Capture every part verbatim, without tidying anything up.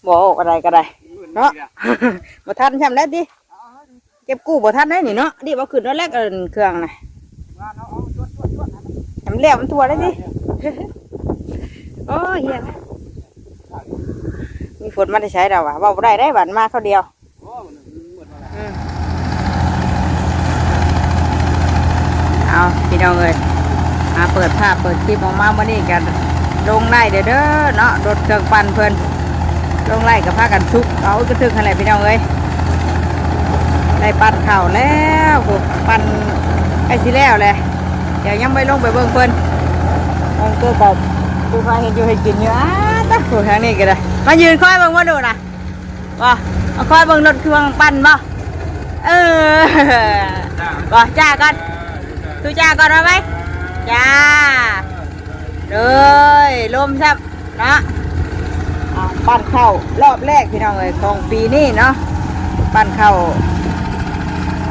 บ่ออกอะไรก็ได้ เนาะ บ่ทันซ้ำแล้วติ เก็บกู้บ่ทันได้นี่เนาะ รีบเอาขึ้นแล้วแลกเอิ้นเครื่องนะ ทำแล้วมันทั่วแล้วติ โอ้ยเฮีย มีฝนมาแต่ไสดอกวะ เว้าบ่ได้ได้บัดมาคราวเดียว อืม เอาพี่น้องเอ้ย มาเปิดภาพเปิดคลิปออกมามื้อนี้กัน ลงไร่เด้อเนาะ รถเครื่องปั่นเพิ่น ลงไร่ก็พากันสุกเอากระทึกหั่นแหละพี่น้องเอ้ย ได้ปั่นข้าวแล้ว โอ้ ปั่นใกล้สิแล้วแหละ เดี๋ยวยังไม่ลงไปเบิ่งเพิ่น องค์ตัวกอบผู้พาเฮ็ดอยู่เฮ็ดกินอยู่ อ้า ตะ ผู้ทางนี้ก็ได้ มายืนคอยเบิ่งบ่ดูนะ บ่ มาคอยเบิ่งรถเครื่องปั่นบ่ เออ บ่ จ้าก่อน ทูจ้าก่อน ว่าไหม จ้า เลย ลมซ้ำเนาะ เอา ปั่นข้าวรอบแรกพี่น้องเอ้ย ของปีนี้เนาะ ปั่นข้าว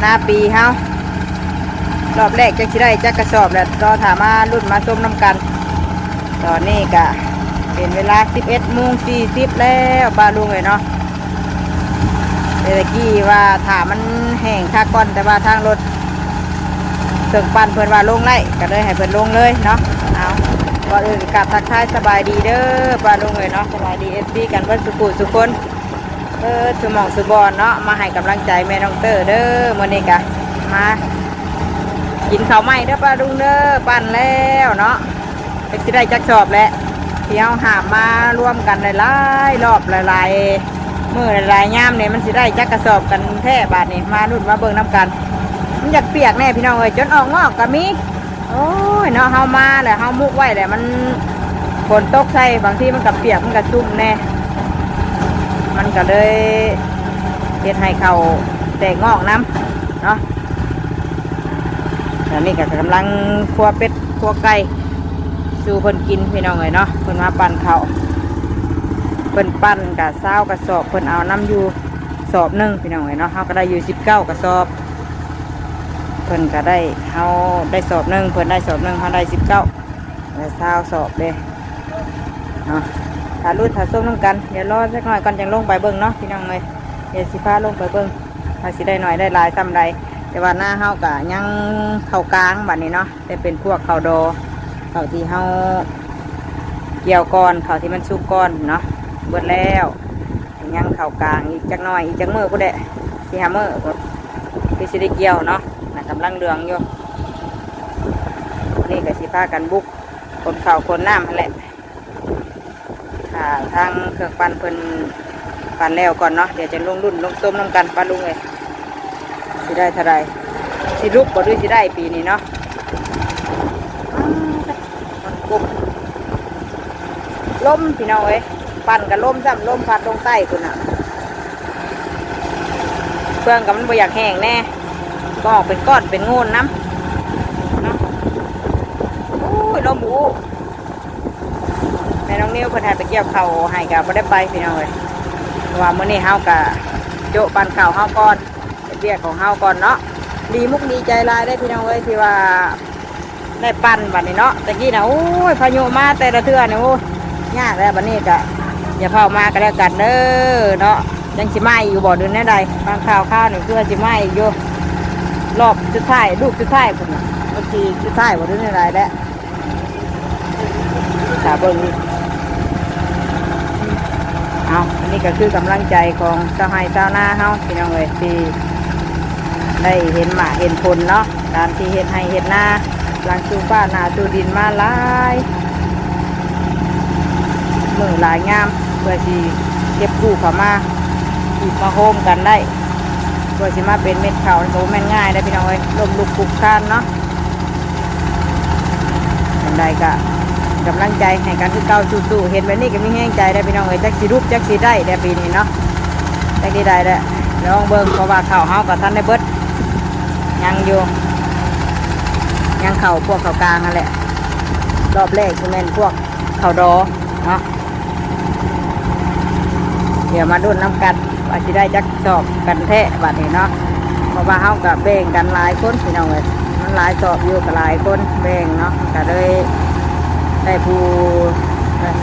นาปีเฮา รอบแรกจักสิได้จักกระสอบแหละ รอถ่ามาลุ้นมาชมนำกัน ตอนนี้ก็เป็นเวลาสิบเอ็ดโมงสี่สิบแล้ว ป้าลุงเอ้ยเนาะ แต่ตะกี้ว่าถ้ามันแห้งคักก่อน แต่ว่าทางรถเครื่องปั่นเพิ่นว่าลงได้ ก็เลยให้เพิ่นลงเลยเนาะ เอา ก่อนอื่นกราบทักทายสบายดีเด้อ ป้าลุงเอ้ยเนาะ สบายดี เอฟซี กันเบิดสุขุสุคน เออ สุหม่องสุบอนเนาะ มาให้กำลังใจแม่น้องเตอร์เด้อ มื้อนี้กะมากินข้าวใหม่เด้อ ป้าลุงเด้อ ปั่นแล้วเนาะ จักสิได้จักสอบแหละ ที่เฮาหามมารวมกันหลายๆรอบหลายๆมื้อหลายๆยามนี่ มันสิได้จักกระสอบกันแท้บาดนี้ มาลุ้นมาเบิ่งนำกัน มันอยากเปียกแน่พี่น้องเอ้ย จนออกงอกก็มี โอ้ยเนาะ เฮามาแล้วเฮามุกไว้แหละ มันฝนตกใส่ บางทีมันก็เปียกมันก็ชุ่มแน่ มันก็เลยเฮ็ดให้ข้าวแตกงอกนำเนาะ ตอนนี้ก็กำลังคั่วเป็ดคั่วไก่สู่เพิ่นกินพี่น้องเอ้ยเนาะ เพิ่นมาปั่นข้าว เพิ่นปั่นกะซาวกระสอบ เพิ่นเอานำอยู่สอบหนึ่งพี่น้องเอ้ยเนาะ เฮาก็ได้อยู่สิบเก้ากระสอบ เพิ่นก็ได้ เฮาได้สอบหนึ่ง เพิ่นได้สอบหนึ่ง เฮาได้สิบเก้า ได้ซาวสอบเด้เนาะ ถ้าลุ้นถ้าชมนำกัน เดี๋ยวรอจักหน่อยก่อนจั่งลงไปเบิ่งเนาะพี่น้องเอ้ย เดี๋ยวสิพาลงไปเบิ่ง ว่าสิได้หน่อยได้หลายส่ำใด แต่ว่านาเฮาก็ยังเข้ากลางบัดนี้เนาะ แต่เป็นพวกข้าวดอ ข้าวที่เฮาเกี่ยวก่อน ข้าวที่มันสุกก่อนเนาะ เบิดแล้ว ยังเข้ากลางอีกจักหน่อย อีกจักมื้อพุ้นแหละ สี่ห้ามื้อพุ้น คือสิได้เกี่ยวเนาะ น่ะกำลังเหลืองอยู่ นี่ก็สิพากันบุกขนข้าวขนน้ำหั่นแหละ ถ้าทางเครื่องปั่นเพิ่นปั่นแล้วก่อนเนาะ เดี๋ยวจะลงลุ้นลงชมนำกัน ป้าลุงเอ้ย สิได้เท่าใด สิลุกบ่หรือสิได้ปีนี้เนาะ มันกบ ลมพี่น้องเอ้ย ปั่นกับลมซ้ำ ลมพัดลงใต้พุ้นน่ะ เครื่องก็มันบ่อยากแห้งแน่ ก็ออกเป็นก้อนเป็นโงนนำเนาะ โอ้ย ลมอู้ แม่น้องนิวเพิ่นให้ไปเกี่ยวข้าวให้ก็บ่ได้ไปพี่น้องเอ้ย เพราะว่ามื้อนี้เฮาก็โจ๊ะปั่นข้าวเฮาก่อน เฮ็ดเวียกของเฮาก่อนเนาะ ดีมุกดีใจหลายเด้อพี่น้องเอ้ย ที่ว่าได้ปั่นบัดนี้เนาะ ตะกี้น่ะ โอ้ย พายุมาแต่ละเทื่อนี่ โอ้ย ยากแล้ว บัดนี้ก็อย่าเฝ้ามาก็แล้วกันเด้อเนาะ ยังสิมาอีกอยู่บ่ หรือแนวใด บางคราวคราวนี่คือว่าสิมาอีกอยู่ รอบสุดท้าย ลูกสุดท้ายพุ้นน่ะ บางทีสุดท้ายบ่ หรือแนวใดแล้ว ถ้าเบิ่ง เอา อันนี้ก็คือกำลังใจของชาวไร่ชาวนาเฮาพี่น้องเอ้ย ที่ได้เห็นหมากเห็นผลเนาะ การที่เฮ็ดไร่เฮ็ดนา หลังสู่ฟ้าหน้าสู่ดินมาหลายมื้อหลายยาม เพื่อสิเก็บกู้เข้ามา อีกมาโฮมกันได้ เพื่อสิมาเป็นเม็ดข้าวนี่ก็บ่แม่นง่ายเด้อพี่น้องเอ้ย ล้มลุกคลุกคลานเนาะ จั่งใดก็กำลังใจให้กันคือเก่า สู้ๆ เห็นแบบนี้ก็มีแฮงใจได้อพี่น้องเอ้ย จักสิลุกจักสิได้ได้อปีนี้เนาะ จักสิได้ได้อ ลองเบิ่ง เพราะว่าข้าวเฮาก็ทันได้เบิด ยังอยู่ ยังข้าวพวกข้าวกลางนั่นแหละ รอบแรกสิแม่นพวกข้าวดอเนาะ เดี๋ยวมาลุ้นนำกันว่าสิได้จักสอบกันแท้บัดนี้เนาะ เพราะว่าเฮาก็แบ่งกันหลายคนพี่น้องเอ้ย มันหลายสอบอยู่ก็หลายคนแบ่งเนาะ ก็เลยได้ผู้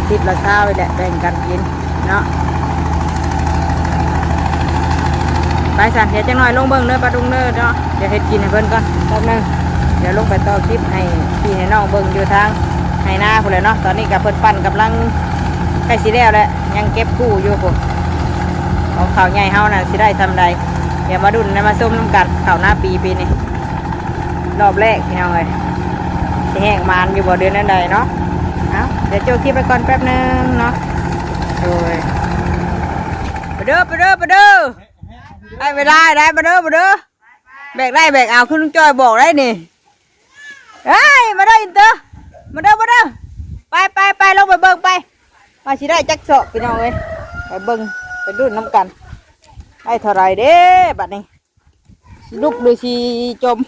สิบละซาวนี่แหละ แบ่งกันกินเนาะ ไปซะ เดี๋ยวจักหน่อยลงเบิ่งเด้อ ป้าดุงเด้อเนาะ เดี๋ยวเฮ็ดกินให้เพิ่นก่อนแป๊บหนึ่ง เดี๋ยวลงไปต่อคลิปให้พี่ให้น้องเบิ่งอยู่ทางไฮ่นาพู้นแหละเนาะ ตอนนี้ก็เพิ่นปั่นกำลังใกล้สิแล้วแหละ ยังเก็บกู้อยู่พู้น ของข้าวใหญ่เฮาน่ะสิได้ส่ำใด เดี๋ยวมาดุนนะ มาส้มนำกัน ข้าวนาปีปีนี้ รอบแรกพี่น้องเอ้ย สิแฮงหมานอยู่บ่ เดือนใดเนาะ เอ้า เดี๋ยวโจ้คลิปไปก่อนแป๊บหนึ่งเนาะ โดย ไปเด้อ ไปเด้อ ไปเด้อ ไป ไปได้ ได้ ไปเด้อ ไปเด้อ แบกได้แบกเอา คือลุงจ้อยบอกได้นี่ เฮ้ย มาเด้ออินเตอร์ มาเด้อ มาเด้อ ไป ไป ไป ลงไปเบิ่งไป ว่าสิได้จักสอบพี่น้องเอ้ย ไปเบิ่ง ไปดุนนำกัน ได้เท่าไหร่เด้ บัดนี้ สิลุกหรือสิจม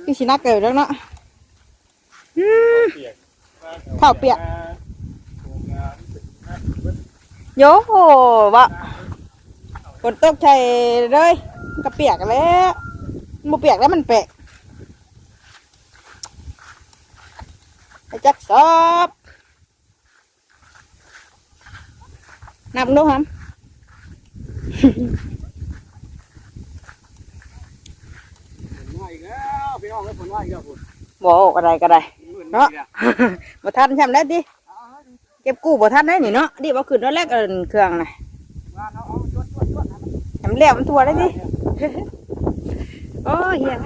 คือสิหนักเกินแล้วเนาะ อืม ข้าวเปียก โยโห วะ ฝนตกใส่เลย มันก็เปียกแล้ว มันบ่เปียกแล้วมันแปะ ไปจักสอบ นับดูหำ ฝนมาอีกแล้วพี่น้องเอ้ย ฝนมาอีกแล้ว ฝน บ่ออกอะไรก็ได้ มืด เนาะ อีกแล้ว บ่ทันซ้ำแล้วติ เก็บกู้บ่ทันได้นี่เนาะ นี่บ่ขึ้นแล้วแลกเอิ้นเครื่องน่ะ ว่าเอา เอา จวด จวด จวด ให้มัน ให้มันแล้วมันทั่วได้ติ โอ้ย เฮีย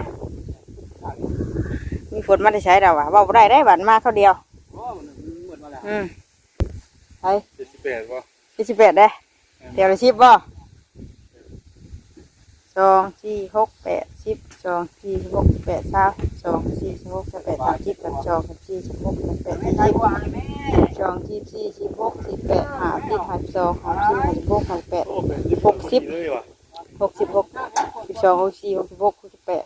มีฝนมาแต่ไสดาววะ เว้าบ่ได้ได้ บัดมาคราวเดียว โอ้ มันมืดมาแล้ว อืม ไป เจ็ดสิบแปดบ่ เจ็ดสิบแปดเด้ แถวละสิบบ่ สอง สี่ หก แปด สิบ สอง สี่ หก แปด ซาว สอง สี่ หก แปด สามสิบ สามสอง สามสี่ สามหก สามแปด สี่สิบ สอง สี่ สี่ สิบหก สิบแปด ห้าสิบ ห้าสิบสอง ห้าสิบ ห้าสิบหก ห้าสิบแปด โอ้ แปดสิบ หกสิบ พอดีเลยว่ะ หกสิบหก สิบสอง หกสี่ หกสิบหก หกสิบแปด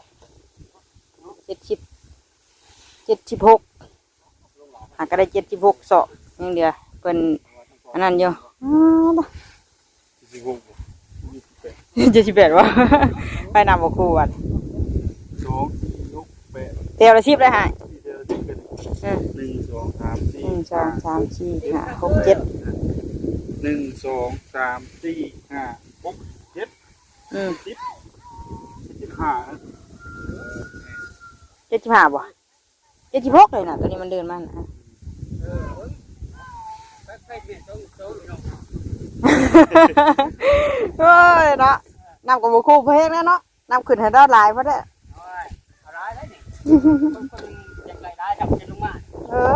เจ็ดสิบ เจ็ดสิบหก หากก็ได้เจ็ดสิบหกสอบ ยังเหลือเพิ่นอันนั้นอยู่ อ้าว เจ็ดสิบหก เจ็ดสิบแปดวะ ไปนำบ่ครูวัด สอง สี่ หก แปด แถวละสิบเลยฮะ เดี๋ยวจะเป็น เออ หนึ่ง สอง สาม สี่ หนึ่ง สอง สาม สี่ ห้า หก เจ็ด หนึ่ง สอง สาม สี่ ห้า หก เจ็ด อืม สิบ เจ็ดสิบห้า นะ เจ็ดสิบห้าบ่ เจ็ดสิบหกเลยนะ ตัวนี้มันเดินมานะ โอ้ยเนาะ นับกับบ่คู่เพลงแล้วเนาะ นับขึ้นให้ได้หลายพอได้ โอ้ย เอาหลายแล้วนี่ คน คนอยากได้หลายทำจะลงมา เออ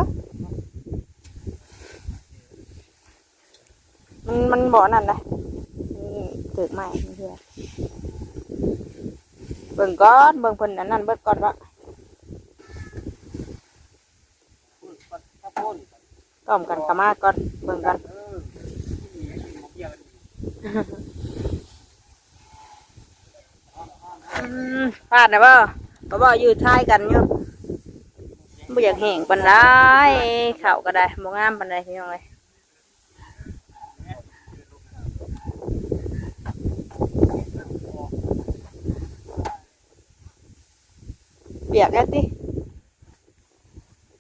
มัน มันบ่นั่นนะ อืม ถืกไม้เพื่อ เบิ่งก่อน เบิ่งเพิ่นอันนั้นเบิดก่อนวะ ต้อมกันเข้ามาก่อน เบิ่งกัน อืม พลาดนะบ่ บ่บ่อยู่ท้ายกันอยู่ บ่อยากแห้งปานใด ข้าวก็ได้ บ่งามปานใดพี่น้องเอ้ย เปียกแล้วติ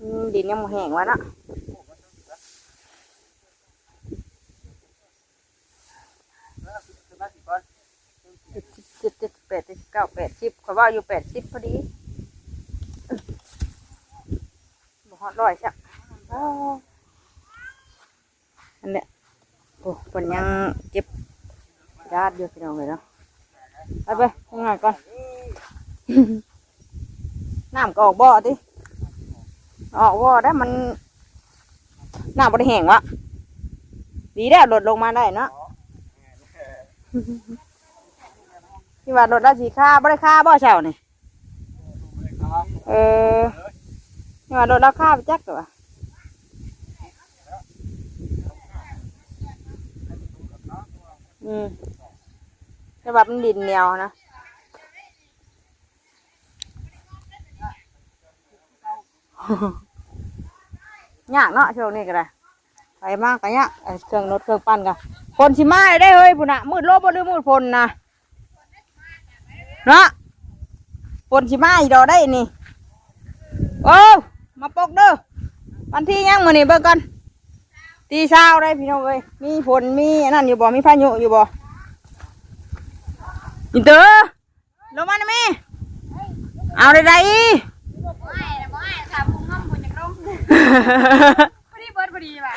อืม ดินยังบ่แห้งวะเนาะ เจ็ดสิบเจ็ด เจ็ดสิบแปด เจ็ดสิบเก้า แปดสิบ ข้อยว่าอยู่ แปดสิบ พอดี บ่ฮอดร้อยจ้ะ อ้าว อันเนี้ย โอ้ เพิ่นยังเก็บดาดอยู่พี่น้องเอ้ยเนาะ ไปไป ทำงานก่อน น้ำก็ออกบ่ติ ออกบ่ได้มัน น้ำบ่ได้แห้งวะ ดีแล้วลดลงมาได้เนาะ ที่ว่ารถลาวสิคา บ่ได้คาบ่เช้านี่ เออ ที่ว่ารถลาวคาไปจักตัว อืม แต่ว่ามันดินเหนียวนะ ยากเนาะช่วงนี้ก็ได้ ไปมากก็ยาก ไอ้เครื่องรถเครื่องปั่นก็ ฝนสิมาได้เฮ้ย พุ่นน่ะ มืดลบบ่หรือมืดฝนนะ เนาะ ฝนสิมาอีกดอกได้นี่ โอ้ มาปกเด้อ วันที่ยังมื้อนี้เบิ่งก่อน ตีซาวได้พี่น้องเอ้ย มีฝน มีอันนั้นอยู่บ่ มีพายุอยู่บ่ อินเตอร์ ลงมาหน่อยแม่ เอาได้ใดอี บ่ให้ บ่ให้ ถามหมู่งอม บ่อยากลง พอดีเบิดพอดีว่ะ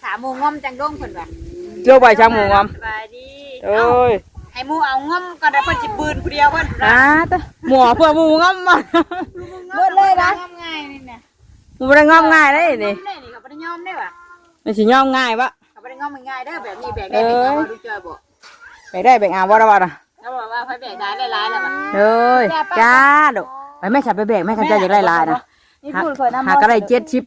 ถามหมู่งอมจังลงเพิ่นว่ะ เจ้าไปช่างหมู่งอม สบายดี โอ้ย เอ้า ให้หมู่เอางอมก่อนนะ เพิ่นสิบืนผู้เดียวเพิ่น อ่า ตะ หมู่เพื่อหมู่งอมมา เบิดเลยนะ งอมง่ายนี่นะ หมู่บ่ได้งอมง่ายเด้นี่ งอมได้นี่ เขาบ่ได้ยอมได้ว่ะ มันสิยอมง่ายบ่ เขาบ่ได้งอมง่ายเด้อ แบบนี้แบกได้ เอ้ย แบกเอา ลูกจอยบอก แบกได้แบกเอาบ่ล่ะวะนะ เขาบอกว่าไผแบกได้หลายๆแล้วว่ะ เอ้ย จ้าลูก ไปแม่ ฉันไปแบกแม่ คันเจ้าอยากได้หลายนะ นี่พูดข่อยนำ หาก็ได้ เจ็ดสิบ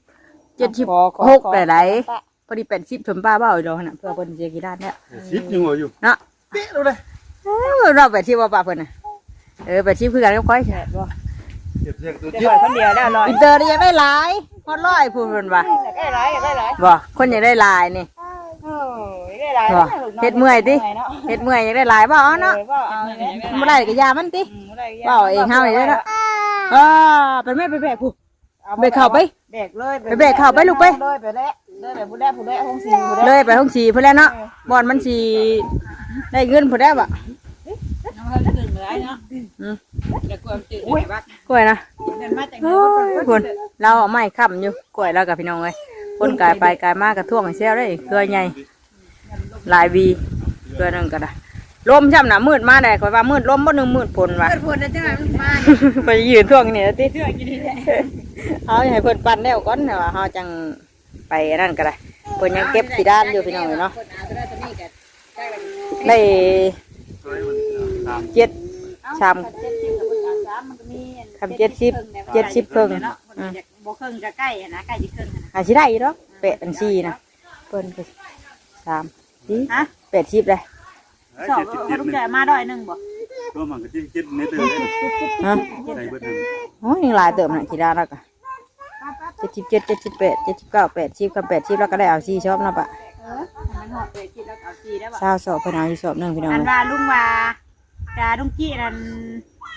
เจ็ดสิบหก ขอ ขอ ได้หลาย ขอ พอดี แปดสิบ สมป้าเว้าอยู่ดอกหั่นน่ะ เพื่อเพิ่นสิกินได้แล้ว สิบยังว่าอยู่ เนาะ เป๊ะเลย เออ เรา แปดสิบ บ่ป้าเพิ่นน่ะ เออ แปดสิบ คือกันกับข่อย แซ่บบ่ เก็บเสียงตัว เดี๋ยว จิ๊บ ข่อยคนเดียวแล้วร้อย อินเตอร์นี่อยากได้หลาย ฮอดร้อยพู้นเพิ่นว่า อยากได้หลาย อยากได้หลาย บ่ คนอยากได้หลายนี่ เออ อยากได้หลาย บ่ นะลูกน้อง เฮ็ดเมื่อยติ เฮ็ดเมื่อยเนาะ เฮ็ดเมื่อยอยากได้หลาย บ่เอาเนาะ เออ บ่เอาเนี่ย บ่ได้ก็อย่ามันติ อืม บ่ได้ก็อย่า เว้าเองเฮานี่เด้อเนาะ เออ ไปแม่ ไปแบกพู้น เอา แบกเข้าไป แบกเลย ไปแบกเข้าไปลูกไป เลยไปแล้ว เลยไปผู้ใดผู้ใดห้องสี่ผู้ใด เลยไปห้องสี่พู้นแหละเนาะ เออ บ่อนมันสิได้เงินพู้นแหละบ่ เอาเพิ่นขึ้นมาได้เนาะ อืม เดี๋ยวกลัวมันตื่น อุ้ย ไปวัด กล้วยนะ เดินมาจากไหน โอ้ย พุ้น ลาวเอาไม้ค้ำอยู่ กล้วยลาวกับพี่น้องเอ้ย คนกายไปกายมาก็ท่วงแซวได้ เครือใหญ่ หลายวี เครือหนึ่งก็ได้ ลมซ้ำน่ะ มืดมาแหละ ข่อยว่ามืดลมบ่ นึงมืดฝนว่ะ เปิดฝนแล้วจังหวะมันมา ไปยืนท่วงนี่ติ ท่วงอยู่นี่แหละ เอาให้เพิ่นปั่นแล้วก่อนนะว่าเฮาจังไปอันนั้นก็ได้ เพิ่นยังเก็บขี้ด้านอยู่พี่น้องเอ้ยเนาะ ได้เจ็ด สาม คำเจ็ดสิบ เจ็ดสิบครึ่ง เนาะ อืม บ่ครึ่งก็ใกล้หั้นนะ ใกล้สิครึ่งหั้นนะ อาจสิได้อยู่ดอก แปดอันสี่นะ เพิ่นก็สาม สี่ ฮะ แปดสิบเลย สอบ เจ็ดสิบเจ็ด เขาต้องจ่ายมาร้อยหนึ่งบ่ ตัวมันก็เจ็ดสิบเจ็ดเมตรเลย ฮะ ใส่เบิดนั่น โอ้ย ยังหลายเติมนะ ขี้ด้านแล้วก็ เจ็ดสิบเจ็ด เจ็ดสิบแปด เจ็ดสิบเก้า แปดสิบ กับ แปดสิบ แล้วก็ได้เอาสี่ซอบเนาะปะ เออ มันหอดแปดสิบแล้วก็เอาสี่ได้บ่ ซาวซอบ เพิ่นเอาอยู่ซอบหนึ่งพี่น้อง อันว่าลุงว่า กะลุงกี้นั่น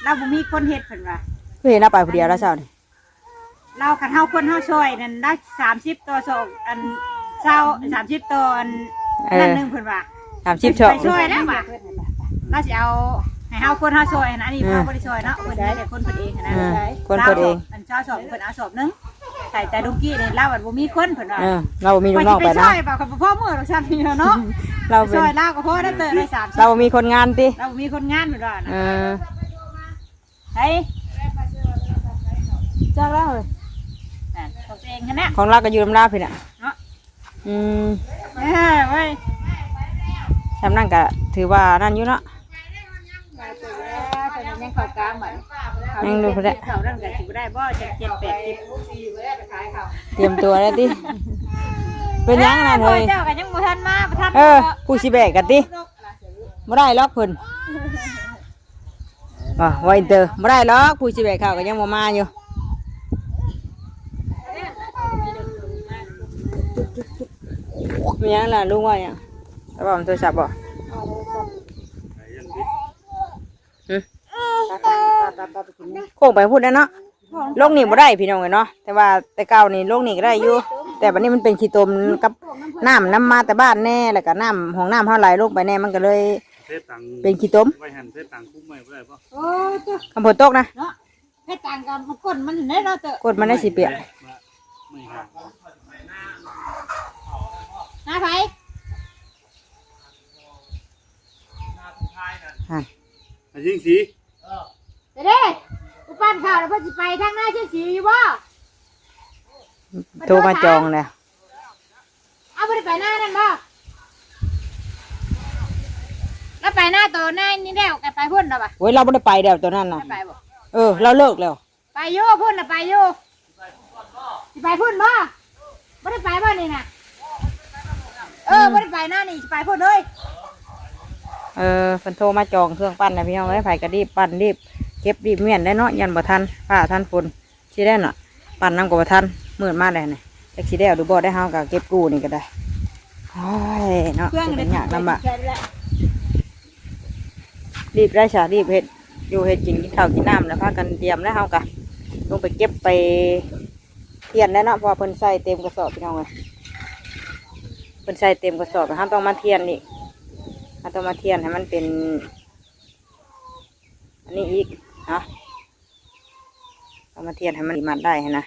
ลาวบ่มีคนเฮ็ดเพิ่นว่า คือเห็นลาวไปผู้เดียวลาวเช้านี่ ลาวคันเฮาคนเฮาซอยนั่นได้สามสิบต่อสอง อัน ซาว สามสิบต่ออัน เออ นั่นหนึ่งเพิ่นว่า สามสิบซอบ ไปซอยแล้วว่ะ ลาวสิเอาให้เฮาคนเฮาซอยนะ อันนี้ เออ เฮาบ่ได้ซอยเนาะ เพิ่นให้แต่คนเพิ่นเองนะ เออ คนเพิ่นเอง ซาวซอบ อันซาวซอบเพิ่นเอาซอบหนึ่ง ใส่แต่ลุงกี้นี่ลาวบ่มีคนเพิ่นว่า เออ ลาวบ่มีลูกน้องไปนะ สิไปซอยบ่ ก็บ่พอมื้อดอกซ้ำนี่เนาะ ลาวเป็น ซอยลาวก็พอได้เติบได้สามสิบ ลาวบ่มีคนงานติ ลาวบ่มีคนงานเพิ่นว่านะ เออ เฮ้ย จักแล้วเฮ้ย อ่ะ ของตัวเองหั้นนะ ของลาวก็อยู่นำลาวพี้น่ะ เนาะ อืม เออ เว้ย ซำนั้นก็ถือว่านั่นอยู่เนาะ ยังดูพุ้นแหละ เขานั่นก็สิบ่ได้บ่ จักเจ็ดแปดสิบ เตรียมตัวแล้วติ เป็นหยังนั่นเฮ้ย เจ้าก็ยังบ่ทันมา บ่ทัน เออ ผู้สิแบกกันติ บ่ได้หรอกเพิ่น อ่ะ ว่าอินเตอร์ บ่ได้หรอก ผู้สิแบกข้าวก็ยังบ่มาอยู่ มีหยังล่ะ ลุงว่าหยัง แล้วบอกมันโทรศัพท์บ่ หึ โค้งไปพุ้นแล้วเนาะ ลงนี่บ่ได้พี่น้องเอ้ยเนาะ แต่ว่าแต่เก่านี่ลงนี่ก็ได้อยู่ แต่บัดนี้มันเป็นขี้ตมกับน้ำ น้ำมาแต่บ้านแน่ แล้วก็น้ำห้องน้ำเฮาไหลลงไปแน่ มันก็เลย เทตัง เป็นขี้ตม ไว้หั่น เทตังคุ้มไว้บ่ได้บ่ โอ้ย เจ้า คันฝนตกนะ เนาะ เทตังกับก้นมันแน่เนาะเจ้า ก้นมันได้สิเปียก ไม่ห่าง หาไผ ฮะ อ่ะ ยิงสี เด้เด้ กูปั่นข้าวแล้วเพิ่นสิไปทางหน้าเชียงศรีอยู่บ่ โทรมาจองแล้ว เอาบ่ได้ไปหน้านั่นบ่ แล้วไปหน้าโตหน้านี่แล้ว แกไปพุ้นแล้วบ่ โอ้ย เราบ่ได้ไปแล้วตัวนั้นน่ะ ไปบ่ เออ เราเลิกแล้ว ไปอยู่พุ้นน่ะ ไปอยู่ สิไปพุ้นบ่ บ่ได้ไปบ่นี่น่ะ เออ อืม บ่ได้ไปหน้านี่ สิไปพุ้นเลย เออ เพิ่นโทรมาจองเครื่องปั่นนะพี่น้องเอ้ย ไผก็รีบปั่น รีบเก็บ รีบเมี้ยนได้เนาะ ยันบ่ทัน ฟ้าทันฝน สิได้เนาะ ปั่นนำก็บ่ทัน มืดมาแล้วนี่ จักสิแล้วหรือบ่ได้ เฮาก็เก็บกู้นี่ก็ได้ โอ้ย เนาะ เครื่อง สิเป็นยากลำบาก ใช้แล้ว รีบได้ซะ รีบเฮ็ดอยู่เฮ็ดกิน กินข้าวกินน้ำแล้ว พากันเตรียมแล้ว เฮาก็ลงไปเก็บไป ทียนแล้วเนาะ เพราะว่าเพิ่นใส่เต็มกระสอบพี่น้องเอ้ย เพิ่นใส่เต็มกระสอบ เฮาต้องมาเทียนอีก เฮาต้องมาเทียนให้มันเป็น อันนี้อีกเนาะ เอามาเทียนให้มันมัดได้หั้นนะ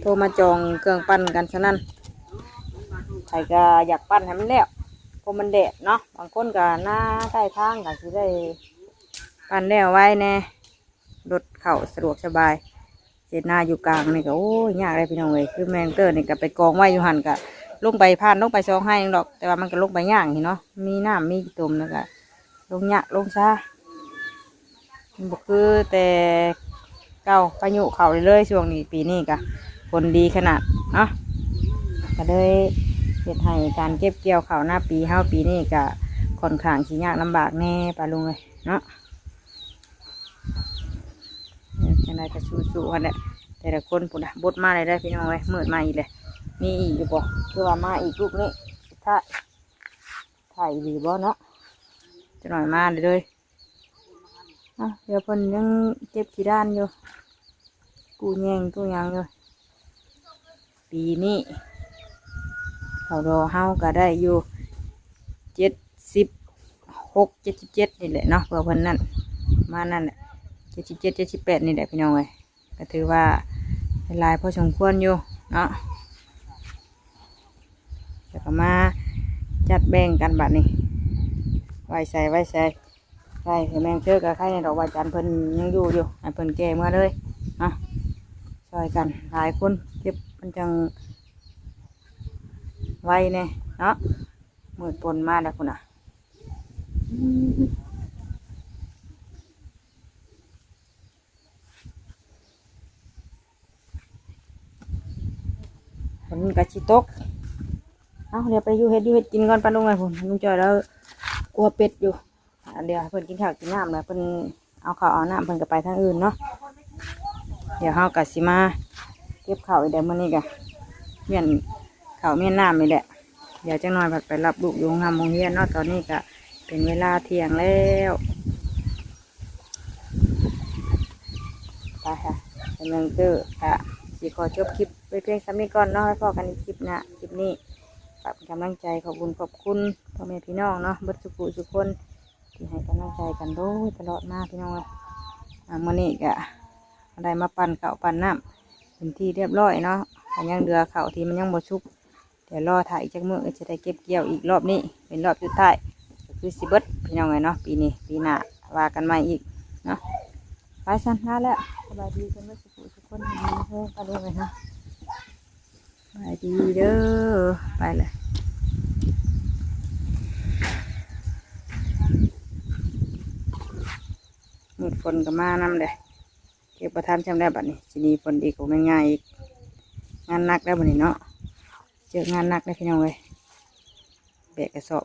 โทรมาจองเครื่องปั่นกันซะนั่น ใครก็อยากปั่นให้มันแล้ว เพราะมันแดดเนาะ บางคนก็หน้าใต้ทางก็สิได้ปั่นแล้วไวแน่ รถเข้าสะดวกสบาย เศษนาอยู่กลางนี่ก็ โอ้ย ยากเลยพี่น้องเอ้ย คือแมงเตอร์นี่ก็ไปกองไว้อยู่หั่น ก็ลงไปผ่านลงไปสองไฮ่ดอก แต่ว่ามันก็ลงไปยากนี่เนาะ มีน้ำมีขี้ตมแล้วก็ลงยากลงช้า มันบ่คือแต่เก่า พายุเข้าเลย ช่วงนี้ปีนี้ก็ฝนดีขนาดเนาะ ก็เลยเฮ็ดให้การเก็บเกี่ยวข้าวนาปีเฮาปีนี้ก็ค่อนข้างสิยากลำบากแน่ป้าลุงเอ้ยเนาะ เออ จังใดก็สู้ๆ หั่นแหละ แต่ละคนพุ้นน่ะ บดมาเลยเด้อพี่น้องเอ้ย มืดมาอีกเลย มีอีกอยู่บ่ คือว่ามาอีกลูกนี้ สุดท้าย ถ่ายอีหลีบ่เนาะ จักหน่อยมาเลยเด้อ อ่ะ เดี๋ยวเพิ่นยังเก็บขี้ด้านอยู่ กู้แยงกู้หยังอยู่ ปีนี้ ข้าวดอกเฮาก็ได้อยู่ เจ็ดสิบหก เจ็ดสิบเจ็ด นี่แหละเนาะ เพื่อเพิ่นนั่น ประมาณนั่นแหละ เจ็ดสิบเจ็ด เจ็ดสิบแปด นี่แหละพี่น้องเอ้ย ก็ถือว่าหลายพอสมควรอยู่เนาะ แล้วก็มาจัดแบ่งกันบัดนี้ ไว้ใส่ ไว้ใส่ ใส่ให้แมงเชิกกับไข่ในดอกไม้จันทร์เพิ่นยังอยู่อยู่ ให้เพิ่นแก่เมื่อเลยเนาะ ช่วยกันหลายคนเก็บมันจังไวแน่เนาะ มืดฝนมาแล้วพุ้นน่ะ อืม ฝนก็สิตก เอา เดี๋ยวไปอยู่เฮ็ดอยู่เฮ็ดกินก่อนป้าลุงเอ้ย พุ้น ลุงจ้อยแล้วกลัวเป็ดอยู่ อ่า เดี๋ยวให้เพิ่นกินข้าวกินน้ำแล้ว เพิ่นเอาข้าวเอาน้ำเพิ่นก็ไปทางอื่นเนาะ เดี๋ยวเฮาก็สิมาเก็บข้าวอีก เดี๋ยวมื้อนี้ก็เมี้ยนข้าวเมี้ยนน้ำนี่แหละ เดี๋ยวจักหน่อยผัดไปรับลูกอยู่โรงหำโรงเรียนเนาะ ตอนนี้ก็เป็นเวลาเที่ยงแล้ว ไปค่ะ กำลังเจอค่ะ สิขอจบคลิปไว้เพียงส่ำนี้ก่อนเนาะ ไว้พ้อกันอีกคลิปหน้า คลิปนี้ฝากเป็นกำลังใจ ขอบบุญขอบคุณพ่อแม่พี่น้องเนาะ เบิดสุขุสุคน ที่ให้กำลังใจกันโดยตลอดมาพี่น้องเอ้ย อ่า มื้อนี้ก็ได้มาปั่นข้าวปั่นน้ำเป็นที่เรียบร้อยเนาะ ก็ยังเหลือข้าวที่มันยังบ่สุก เดี๋ยวรอถ่าอีกจักมื้อ จะได้เก็บเกี่ยวอีกรอบนี้ เป็นรอบสุดท้าย ก็คือสิเบิดพี่น้องเอ้ยเนาะ ปีนี้ ปีหน้าว่ากันใหม่อีกเนาะ ไปซั่น ลาแล้ว สบายดีกันเบิดสุขุสุคน อยู่ดีมีแฮงกันเด้อเนาะ สบายดีเด้อ ไปเลย มืดฝนก็มานำเด้ เก็บบ่ทันซ้ำแล้วบัดนี้ สิหนีฝนอีกก็บ่แม่นง่ายอีก งานหนักแล้วบัดนี้เนาะ เจองานหนักแล้วพี่น้องเอ้ย แบกกระสอบ